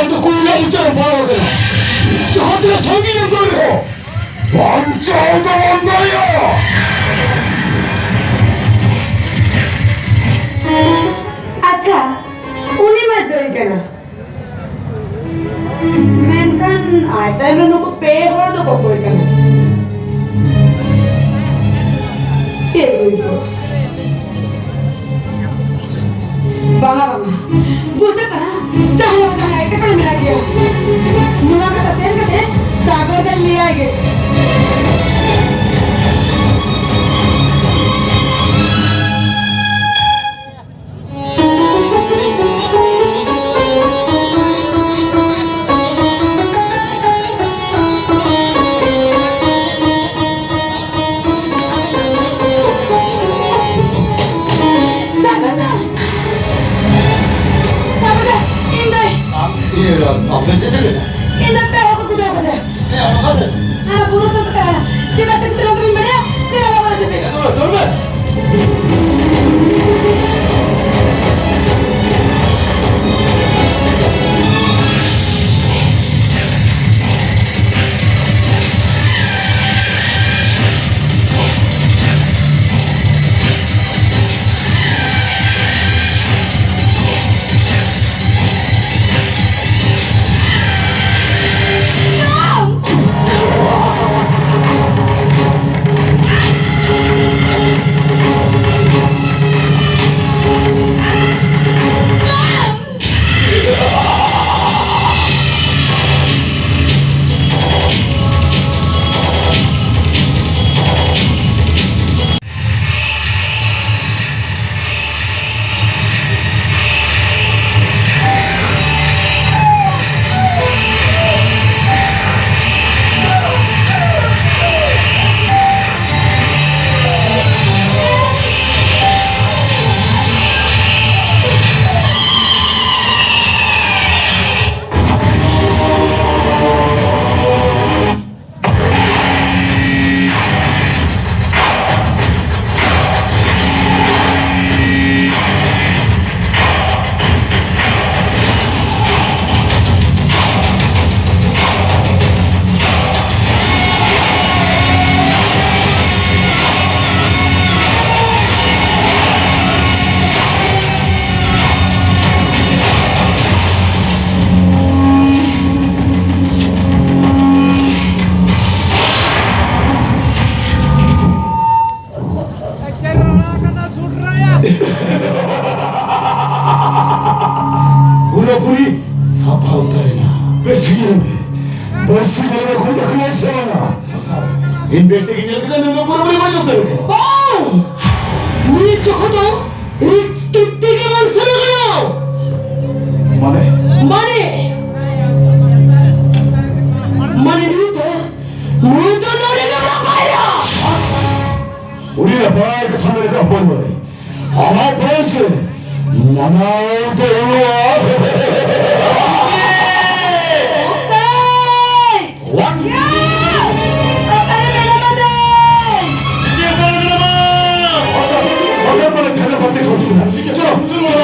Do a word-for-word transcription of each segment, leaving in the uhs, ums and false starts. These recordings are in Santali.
ᱟᱫᱚ ᱠᱚ ᱩᱱᱟᱹᱜ ᱩᱛᱟᱹᱨ ᱵᱟᱲᱟ ᱟᱠᱟᱱᱟ᱾ ᱡᱟᱦᱟᱸ ᱛᱤᱱᱟᱹᱜ ᱥᱟᱺᱜᱤᱧ ᱮᱢ ᱫᱟᱹᱲ ᱨᱮᱦᱚᱸ, ᱵᱟᱧᱪᱟᱣ ᱫᱚ ᱵᱟᱢ ᱫᱟᱲᱮᱭᱟᱜᱼᱟ᱾ ᱟᱪᱪᱷᱟ, ᱩᱱᱤ ᱢᱟ ᱫᱟᱹᱭ ᱠᱟᱱᱟ, ᱢᱮᱱᱠᱷᱟᱱ ᱟᱡ ᱛᱟᱭᱚᱢ ᱨᱮ ᱱᱩᱠᱩ ᱯᱮ ᱦᱚᱲ ᱫᱚ ᱚᱠᱚᱭ ᱠᱟᱱᱟ? ᱪᱮᱫ ᱦᱩᱭ ᱠᱚᱜᱼᱟ? ᱵᱟᱝᱟ, ᱵᱟᱝᱟ᱾ ᱵᱩᱡᱷᱟᱹᱜ ᱠᱟᱱᱟ, ᱡᱟᱦᱟᱱᱟᱜ ᱵᱟᱝ ᱡᱟᱦᱟᱱᱟᱜ ᱮᱴᱠᱮᱴᱚᱬᱮ ᱢᱮᱱᱟᱜ ᱜᱮᱭᱟ᱾ ᱱᱚᱣᱟ ᱠᱟᱛᱷᱟ ᱥᱮᱱ ᱠᱟᱛᱮ ᱥᱟᱜᱚᱨ ᱫᱟᱧ ᱞᱟᱹᱭᱟᱭ ᱜᱮ᱾ ᱥᱟᱜᱚᱨ ᱫᱟ! ᱥᱟᱜᱚᱨ ᱫᱟ! ᱤᱧ ᱫᱚ ᱟᱢ, ᱤᱭᱟᱹ, ᱟᱢ ᱫᱚ ᱪᱮᱫ ᱮᱢ ᱞᱟᱹᱭᱫᱟ? ᱤᱧ ᱫᱚ ᱯᱮ ᱦᱚᱲ ᱠᱚ ᱠᱩᱫᱟᱹᱣ ᱠᱟᱫᱟ᱾ ᱦᱮᱸ, ᱚᱱᱟ ᱫᱚ᱾ ᱟᱨ ᱵᱩᱨᱩ ᱥᱮᱫ ᱠᱚ ᱪᱟᱞᱟᱜᱼᱟ᱾ ᱪᱮᱫᱟᱜ ᱪᱮᱫ ᱠᱚ ᱵᱟᱹᱧ ᱵᱟᱲᱟᱭᱟ? ᱪᱮᱫᱟᱜ ᱵᱟᱠᱚ ᱞᱟᱹᱭ ᱫᱟᱲᱮᱭᱟᱜᱼᱟ? ᱦᱮᱸ, ᱫᱩᱲᱩᱵ, ᱫᱩᱲᱩᱵ ᱢᱮ᱾ ᱯᱩᱨᱟᱹᱯᱩᱨᱤ ᱥᱟᱯᱷᱟ ᱩᱛᱟᱹᱨᱮᱱᱟ᱾ ᱵᱮᱥ ᱴᱷᱤᱠ ᱧᱮᱞ ᱢᱮ᱾ ᱵᱮᱥ ᱴᱷᱤᱠ ᱧᱮᱞ ᱢᱮ, ᱚᱠᱚᱭ ᱵᱟᱠᱷᱨᱟ ᱥᱮ ᱵᱟᱝᱟ? ᱤᱧ ᱵᱮᱥ ᱴᱷᱤᱠ ᱤᱧ ᱧᱮᱞ ᱠᱮᱫᱟ, ᱱᱩᱭ ᱫᱚ ᱯᱩᱨᱟᱹᱯᱩᱨᱤ ᱵᱟᱹᱧ ᱩᱛᱟᱹᱨ ᱠᱟᱱᱟ᱾ ᱵᱟᱝ! ᱱᱤᱭᱟᱹ ᱡᱚᱠᱷᱚᱱ ᱫᱚ ᱨᱤᱥᱠ ᱛᱮᱜᱮ ᱵᱟᱝ ᱥᱟᱱᱟ ᱠᱟᱱᱟ᱾ ᱢᱟᱱᱮ? ᱢᱟᱱᱮ, ᱢᱟᱱᱮ ᱱᱩᱭ ᱫᱚ, ᱱᱩᱭ ᱫᱚ ᱱᱚᱰᱮ ᱜᱮ ᱢᱮᱱᱟᱭᱟ᱾ ᱩᱱᱤ ᱱᱟᱯᱟᱭ ᱠᱟᱛᱷᱟ ᱢᱮᱱ ᱠᱟᱜ ᱵᱚᱱ ᱢᱟᱹᱭ᱾ ᱟᱢᱟᱜ ᱯᱷᱚᱞ ᱥᱮ ᱢᱟᱱᱟᱣ ᱫᱚ ᱦᱩᱭᱩᱜᱼᱟ᱾ ᱚᱠᱚᱭ? ᱚᱠᱚᱭ ᱢᱮᱱᱟᱢᱟ ᱫᱟᱹᱭ? ᱪᱚᱞᱚ, ᱪᱚᱞᱚ,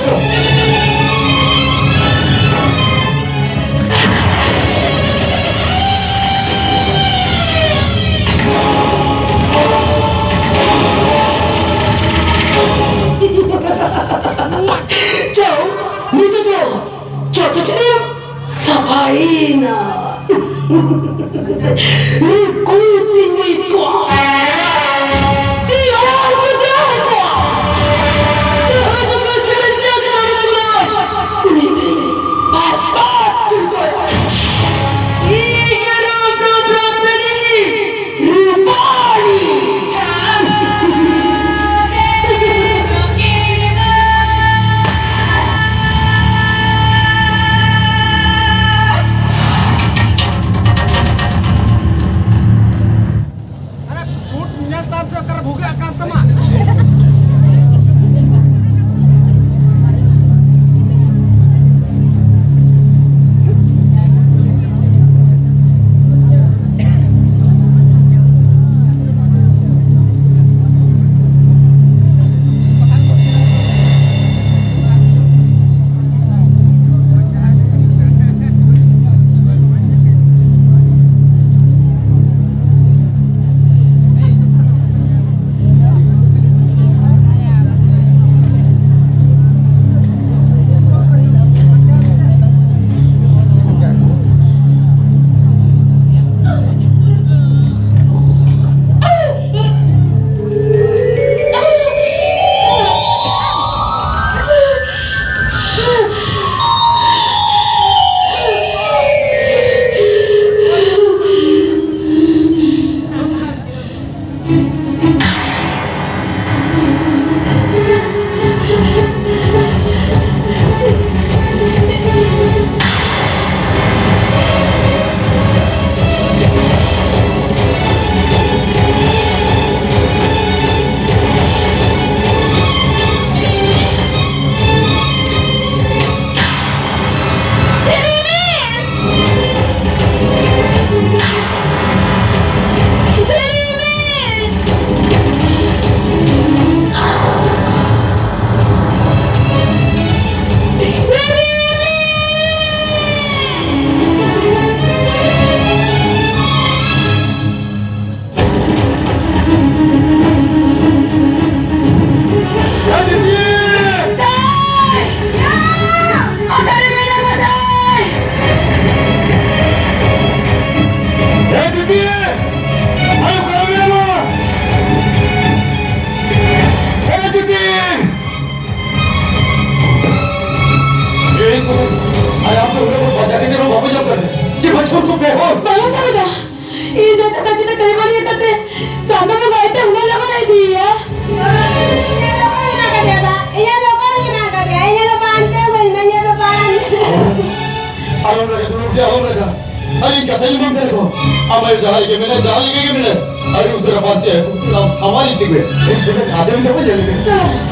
ᱪᱚᱞᱚ᱾ ᱪᱚ, ᱱᱤᱛᱚᱜ ᱫᱚ ᱡᱚᱛᱚ ᱪᱮᱫ ᱥᱟᱯᱷᱟᱭᱮᱱᱟ᱾ ᱱᱩᱠᱩ ᱛᱤᱧ ᱠᱚᱣᱟ᱾ ᱥᱤᱭᱟᱲ ᱠᱚ ᱛᱮᱭᱟᱨ ᱠᱚᱣᱟ᱾ ᱡᱟᱦᱟᱸ ᱡᱟᱭᱜᱟ ᱥᱮᱨᱮᱧ ᱡᱟᱭᱜᱟ ᱨᱮ ᱢᱮᱱᱟᱜ, ᱩᱱᱤ ᱫᱚ ᱵᱟᱨ ᱵᱟᱨ ᱛᱩᱞ ᱠᱚᱣᱟ᱾ ᱤᱧ ᱨᱩᱯ ᱨᱩᱯ ᱨᱩᱯ ᱨᱩᱯᱟᱞᱤ᱾ ᱵᱟᱝ ᱥᱟᱢᱤᱫᱟ, ᱤᱧ ᱫᱚ ᱴᱟᱠᱟ ᱪᱮᱫ ᱠᱟᱹᱢᱤ ᱵᱟᱹᱧ ᱠᱟᱛᱮ ᱪᱟᱸᱫᱚ ᱵᱚᱸᱜᱟ ᱮᱴᱟᱜ ᱦᱚᱲ ᱞᱟᱜᱟᱱ ᱮ ᱤᱫᱤᱭᱮᱭᱟ᱾ ᱤᱧᱟᱹᱜ ᱫᱚ ᱚᱠᱟᱨᱮ ᱢᱮᱱᱟᱜ ᱟᱠᱟᱫᱮᱭᱟ? ᱤᱧᱟᱹᱜ ᱫᱚ ᱚᱠᱟᱨᱮ ᱢᱮᱱᱟᱜ ᱟᱠᱟᱫᱮᱭᱟ? ᱤᱧᱟᱹᱜ ᱫᱚ ᱯᱟᱱᱛᱮ ᱟᱹᱜᱩᱧ ᱢᱮ, ᱤᱧᱟᱹᱜ ᱫᱚ ᱯᱟᱱᱛᱮ᱾ ᱟᱞᱚᱢ ᱨᱟᱜᱟ, ᱫᱩᱲᱩᱵ ᱜᱮ ᱟᱞᱚᱢ ᱨᱟᱜᱟ᱾ ᱟᱹᱞᱤᱧ ᱠᱟᱛᱷᱟ ᱜᱮ ᱵᱟᱝ ᱠᱟᱱᱟ ᱠᱚ᱾ ᱟᱢ ᱟᱭᱳ ᱡᱟᱦᱟᱸ ᱨᱮᱜᱮ ᱢᱮᱱᱟᱭ, ᱡᱟᱦᱟᱸ ᱨᱮᱜᱮ ᱜᱮ ᱢᱮᱱᱟᱭ, ᱟᱹᱰᱤ ᱩᱥᱟᱹᱨᱟ ᱯᱟᱱᱛᱮ ᱟᱹᱜᱩ ᱠᱟᱛᱮ ᱟᱢ ᱥᱟᱢᱟᱝ ᱨᱮ ᱛᱤᱸᱜᱩᱭᱟ᱾ ᱤᱧ ᱥᱩᱫᱷᱩ ᱟᱫᱮᱢ ᱫᱚ ᱵᱟᱹᱧ ᱧᱮᱞ ᱠᱮᱫᱟ᱾ ᱪᱚᱞᱚ᱾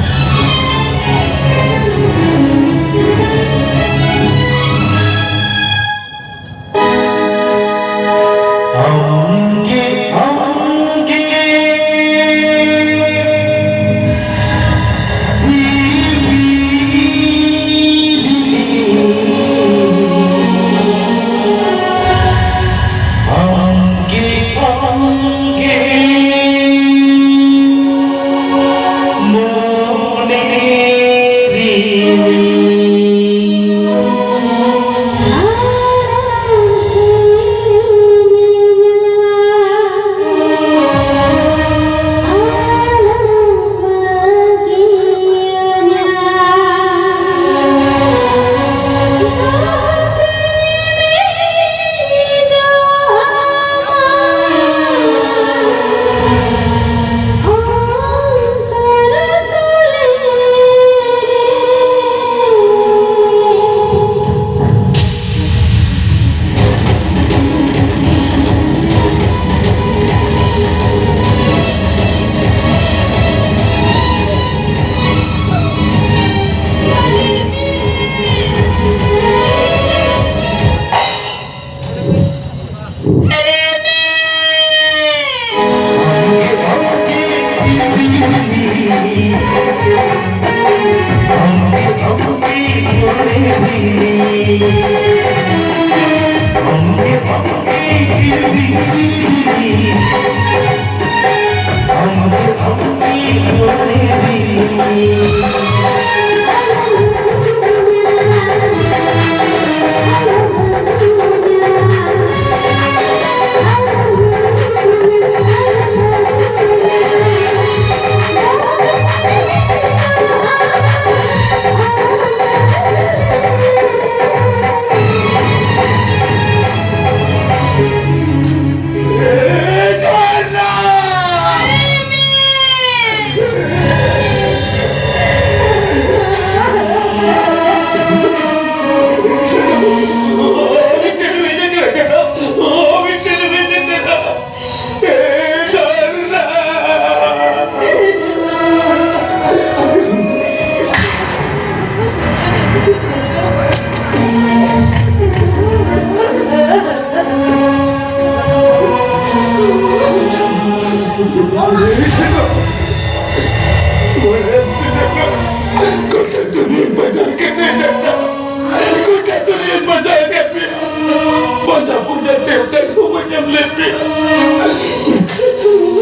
ᱞᱮᱫ ᱯᱮ᱾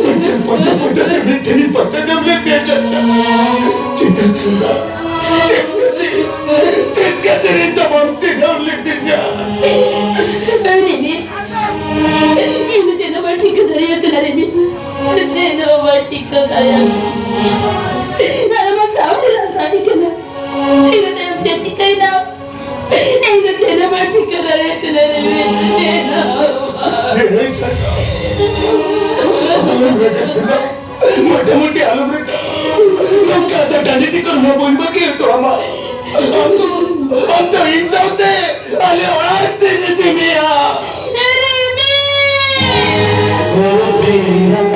ᱢᱤᱫᱴᱮᱱ ᱯᱟᱸᱡᱟ ᱯᱟᱸᱡᱟ ᱛᱮ ᱢᱤᱫ ᱴᱷᱮᱱᱤᱧ ᱯᱟᱸᱡᱟ ᱧᱟᱢ ᱞᱮᱫ ᱯᱮᱭᱟ ᱪᱟᱪᱟ᱾ ᱪᱤᱠᱟᱹ ᱪᱮᱫᱟᱜ? ᱪᱮᱫ ᱠᱷᱟᱹᱛᱤᱨ? ᱪᱮᱫ ᱠᱷᱟᱹᱛᱤᱨ ᱤᱧ ᱫᱚ ᱵᱟᱢ ᱪᱤᱱᱦᱟᱹᱣ ᱞᱤᱫᱤᱧᱟ? ᱨᱤᱢᱤᱞ, ᱤᱧ ᱫᱚ ᱪᱮᱫ ᱦᱚᱸ ᱵᱟᱹᱧ ᱴᱷᱤᱠᱟᱹ ᱫᱟᱲᱮᱭᱟᱜ ᱠᱟᱱᱟ ᱨᱤᱢᱤᱞ᱾ ᱪᱮᱫ ᱦᱚᱸ ᱵᱟᱹᱧ ᱴᱷᱤᱠᱟᱹ ᱫᱟᱲᱮᱭᱟᱜ ᱠᱟᱱᱟ᱾ ᱟᱨ ᱟᱢᱟᱜ ᱥᱟᱶ ᱨᱮ ᱞᱟᱸᱫᱟ ᱟᱹᱰᱤ ᱠᱟᱱᱟ᱾ ᱤᱱᱟᱹ ᱛᱟᱭᱚᱢ ᱪᱮᱫ ᱪᱤᱠᱟᱹᱭᱮᱱᱟ? ᱤᱧ ᱫᱚ ᱪᱮᱫ ᱦᱚᱸ ᱵᱟᱹᱧ ᱴᱷᱤᱠᱟᱹ ᱫᱟᱲᱮᱭᱟᱜ ᱠᱟᱱᱟ ᱨᱤᱢᱤᱞ, ᱪᱮᱫ ᱦᱚᱸ ᱵᱟᱝ᱾ ᱮᱭ ᱪᱷᱟᱛᱟ, ᱟᱞᱚᱢ ᱨᱟᱹᱜᱤ ᱪᱷᱟᱛᱟ, ᱢᱚᱴᱟᱢᱩᱴᱤ ᱟᱞᱚᱢ ᱨᱟᱹᱜᱤ᱾ ᱱᱚᱝᱠᱟ ᱫᱚ ᱰᱟᱹᱰᱤ ᱴᱤᱠᱚᱨ ᱦᱚᱸ ᱵᱟᱹᱧ ᱵᱟᱹᱜᱤ ᱦᱚᱴᱚ ᱟᱢᱟ᱾ ᱟᱢ ᱫᱚ, ᱟᱢ ᱫᱚ ᱤᱧ ᱥᱟᱶᱛᱮ ᱟᱞᱮ ᱚᱲᱟᱜ ᱛᱮᱧ ᱤᱫᱤ ᱢᱮᱭᱟ᱾ ᱨᱤᱢᱤᱞ!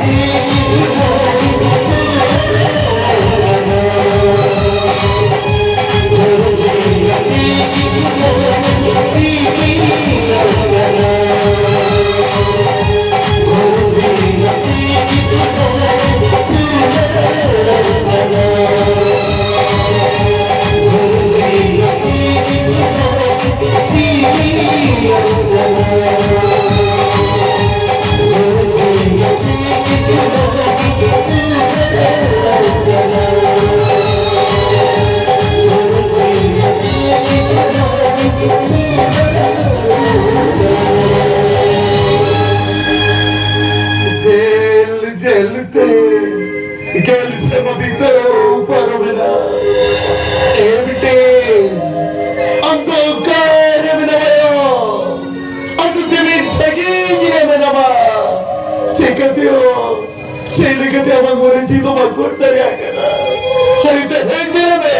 ᱡᱮᱞ ᱡᱮᱞ ᱛᱮ ᱜᱮᱞ ᱥᱮᱨᱢᱟ ᱵᱤᱛᱟᱹᱣ ᱯᱟᱨᱚᱢᱮᱱᱟ᱾ ᱮ ᱵᱤᱴᱤ, ᱟᱢ ᱫᱚ ᱚᱠᱟᱨᱮ ᱢᱮᱱᱟᱢᱟ ᱭᱟ? ᱟᱢ ᱫᱚ ᱛᱤᱱᱟᱹᱜ ᱥᱟᱺᱜᱤᱧ ᱨᱮ ᱢᱮᱱᱟᱢᱟ? ᱪᱤᱠᱟᱹᱛᱮᱭᱳ, ᱪᱮᱫ ᱞᱮᱠᱟᱛᱮ ᱟᱢᱟᱜ ᱢᱚᱱᱮ ᱡᱤᱣᱤ ᱫᱚ ᱵᱟᱠᱚ ᱫᱟᱲᱮᱭᱟᱜ ᱠᱟᱱᱟ? ᱟᱨᱮ ᱛᱮᱦᱮᱧ ᱧᱮᱞ ᱢᱮ,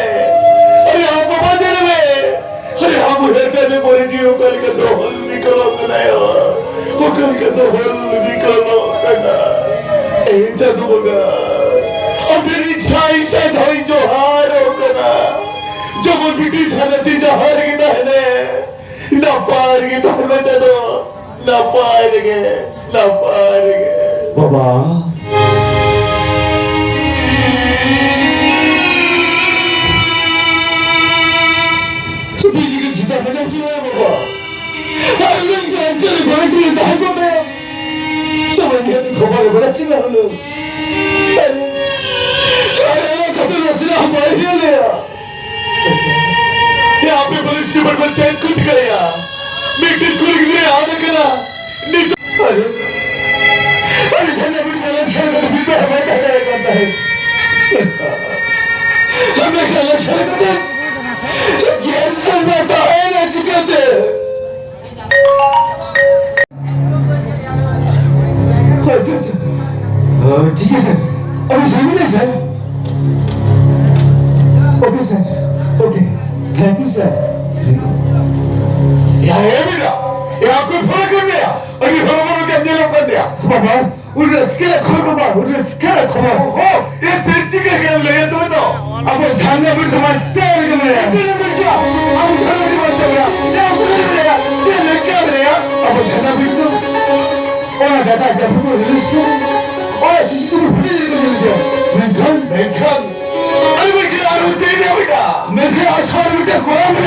ᱟᱨᱮ ᱟᱢ ᱵᱟᱵᱟ ᱧᱮᱞ ᱢᱮ, ᱟᱨᱮ ᱟᱢ ᱩᱭᱦᱟᱹᱨ ᱠᱟᱛᱮ ᱢᱚᱱᱮ ᱡᱤᱣᱤ ᱚᱠᱟ ᱞᱮᱠᱟ ᱫᱚᱦᱚᱞ ᱵᱤᱠᱚᱞᱚᱜ ᱠᱟᱱᱟ ᱭᱟ? ᱚᱠᱟ ᱞᱮᱠᱟ ᱫᱚᱦᱚᱞ ᱵᱤᱠᱚᱞᱚᱜ ᱠᱟᱱᱟ? ᱮᱭ ᱪᱟᱸᱫᱳ ᱵᱚᱸᱜᱟ, ᱟᱢ ᱴᱷᱮᱱ ᱤᱧ ᱥᱟᱭ ᱥᱟᱭ ᱫᱷᱟᱣ ᱤᱧ ᱡᱚᱦᱟᱨᱚᱜ ᱠᱟᱱᱟ᱾ ᱡᱮᱢᱚᱱ ᱵᱤᱴᱤ ᱡᱟᱦᱟᱸ ᱛᱤ ᱡᱟᱦᱟᱸ ᱨᱮᱜᱮ ᱛᱟᱦᱮᱱᱮ, ᱱᱟᱯᱟᱭ ᱨᱮᱜᱮ ᱛᱟᱦᱮᱱ ᱢᱟ ᱪᱟᱸᱫᱳ, ᱱᱟᱯᱟᱭ ᱨᱮᱜᱮ, ᱱᱟᱯᱟᱭ ᱨᱮᱜᱮ᱾ ᱵᱟᱵᱟ᱾ ᱵᱤᱡᱽᱞᱤ ᱪᱮᱛᱟᱱ ᱨᱮ ᱪᱮᱬᱮ ᱵᱟᱵᱟ᱾ ᱟᱨ ᱩᱱᱤ ᱜᱮ ᱟᱧᱪᱟᱨ ᱨᱮ ᱜᱷᱚᱲᱟ ᱪᱮᱬᱮ ᱛᱟᱦᱮᱸ ᱠᱚᱜ ᱢᱮ᱾ ᱛᱚᱵᱮ ᱱᱤᱭᱟᱹ ᱠᱷᱚᱵᱚᱨ ᱵᱟᱲᱟ ᱪᱮᱫᱟᱜ ᱦᱩᱱᱟᱹᱝ? ᱟᱨᱮ, ᱟᱨᱮ, ᱚᱱᱟ ᱠᱷᱟᱹᱛᱤᱨ ᱱᱟᱥᱮᱱᱟᱜ ᱦᱚᱸ ᱵᱟᱭ ᱦᱤᱲᱤᱧ ᱞᱮᱭᱟ᱾ ᱭᱟ, ᱟᱯᱮ ᱯᱩᱞᱤᱥ ᱰᱤᱯᱟᱨᱴᱢᱮᱱᱴ ᱪᱮᱫ ᱠᱚ ᱪᱤᱠᱟᱹᱭᱟ? ᱢᱤᱫᱴᱤᱡ ᱠᱩᱲᱤ ᱜᱤᱫᱽᱨᱟᱹ ᱟᱫ ᱟᱠᱟᱱᱟ᱾ ᱱᱤᱛᱚᱜ ᱟᱨᱮ, ᱟᱨᱮ, ᱥᱟᱱᱟ ᱵᱤᱱ ᱠᱟᱱᱟ, ᱥᱟᱱᱟ ᱵᱤᱱ ᱵᱟᱭ ᱫᱟᱲᱮᱭᱟᱜ ᱠᱟᱱ ᱛᱟᱦᱮᱸᱫ᱾ ᱟᱨᱮ, ᱥᱟᱱᱟ ᱠᱟᱛᱮ ᱜᱮᱢ ᱥᱟᱱᱟ ᱛᱟᱦᱮᱸᱭᱮᱱᱟ ᱪᱤᱠᱟᱹᱛᱮ? ᱟᱪᱪᱷᱟ, ᱟᱪᱪᱷᱟ᱾ ᱦᱳᱭ, ᱴᱷᱤᱠ ᱜᱮᱭᱟ, ᱥᱟᱨ᱾ ᱟᱹᱵᱤᱱ ᱥᱟᱹᱢᱤᱞ ᱞᱮᱱ, ᱥᱟᱨ᱾ OK, sir. OK᱾ Thank you, ᱥᱟᱨ᱾ ᱭᱟ, ᱦᱮᱸ, ᱢᱮᱱᱟ᱾ ᱭᱟ, ᱚᱠᱚᱭ ᱯᱷᱳᱱ ᱟᱠᱟᱫ ᱢᱮᱭᱟ? ᱟᱹᱰᱤ ᱦᱚᱲᱢᱚ ᱞᱮᱠᱟᱢ ᱧᱮᱞᱚᱜ ᱠᱟᱱ ᱜᱮᱭᱟ᱾ ᱵᱟᱵᱟ, ᱩᱱᱤ ᱨᱟᱹᱥᱠᱟᱹ ᱨᱮᱭᱟᱜ ᱠᱷᱚᱵᱚᱨ, ᱵᱟᱵᱟ, ᱩᱱᱤ ᱨᱟᱹᱥᱠᱟᱹ ᱨᱮᱭᱟᱜ ᱠᱷᱚᱵᱚᱨ᱾ ᱚᱦᱚ, ᱭᱟ, ᱪᱮᱫ ᱪᱤᱠᱟᱹ ᱠᱟᱱᱟ? ᱞᱟᱹᱭ ᱛᱟᱵᱚᱱ ᱫᱚ᱾ ᱟᱵᱚ ᱡᱷᱟᱨᱱᱟ ᱵᱤᱨ ᱫᱚ ᱵᱟᱧᱪᱟᱣ ᱨᱮᱜᱮ ᱢᱮᱱᱟᱭᱟ᱾ ᱪᱮᱫ ᱞᱮᱠᱟ ᱵᱤᱨ ᱫᱚ? ᱟᱵᱚ ᱡᱷᱟᱨᱱᱟ ᱵᱤᱨ ᱵᱟᱧᱪᱟᱣ ᱢᱮᱱᱟᱭᱟ᱾ ᱪᱮᱫ ᱞᱮᱠᱟ ᱢᱮᱱᱟᱭᱟ? ᱟᱵᱚ ᱡᱷᱟᱨᱱᱟ ᱵᱤᱨ ᱫᱚ ᱚᱱᱟ ᱜᱟᱰᱟ ᱡᱟᱹᱯᱩᱫ ᱨᱤᱞᱤᱡ ᱥᱮ, ᱚᱱᱟ ᱥᱤᱥᱤ ᱡᱟᱹᱯᱩᱫ ᱯᱷᱩᱴᱮᱡ ᱨᱮᱠᱚ ᱧᱮᱞ ᱜᱮᱭᱟ᱾ ᱢᱮᱱᱠᱷᱟᱱ, ᱢᱮᱱᱠᱷᱟᱱ, ᱟᱨ ᱢᱤᱫᱴᱟᱝ ᱠᱚᱲᱟ ᱢᱮᱱᱟᱜᱼᱟ᱾